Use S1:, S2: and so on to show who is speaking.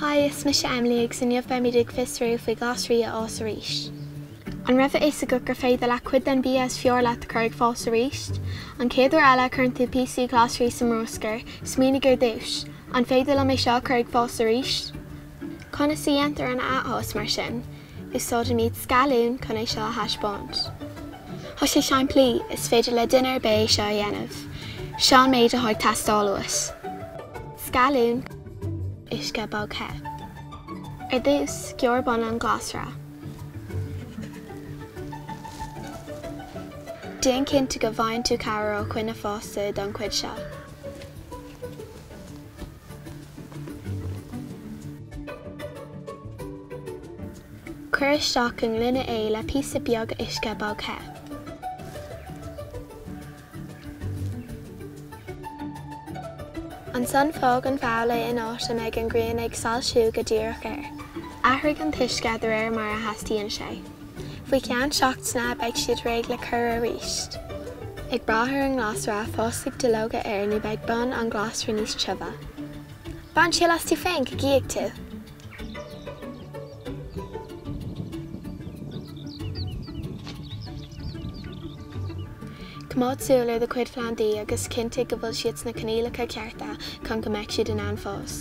S1: Hi, is mise Emily agus inniu beimid ag fiosrú faoi ghlasraí a fhás arís. An raibh a fhios agat gur féidir leat cuid den bia is fearr leat a chur ag fás arís? An chéad uair eile a chuireann tú píosaí glasraí sa mbruscar, smaoinigh ar dtús, 'An féidir liom é seo a chur ag fás arís? Conas a dhéantar an athfhás mar sin? Úsáidimid scáileán chun é seo a thaispeáint. Tá sé simplí, is féidir le duine ar bith é seo a dhéanamh. Seo an méid atá ag teastáil uait. Scáileán, uisce bog the. Ar dtús, gearr bun an ghlasra. Déan cinnte go bhfaigheann tú cabhair ó dhuine fásta don chuid seo. Cuir isteach i ngloine é le píosa beag uisce bog the. Ansan fág an babhla in áit a mbeidh an ghrian ag soilsiú go díreach air. Athraigh an t-uisce de réir mar a theastaíonn sé. Faoi cheann seachtaine beidh siad réidh le cur arís. Ag brath ar an nglasra, fásfaidh duilleoga air nó beidh bun an ghlasra níos tiubhe. Bain triail as tú féin, go gcífidh tú! Coimeád súil ar do chuid plandaí agus cinntigh go bhfuil siad sna coinníollacha cearta chun go mbeidh siad in ann fás.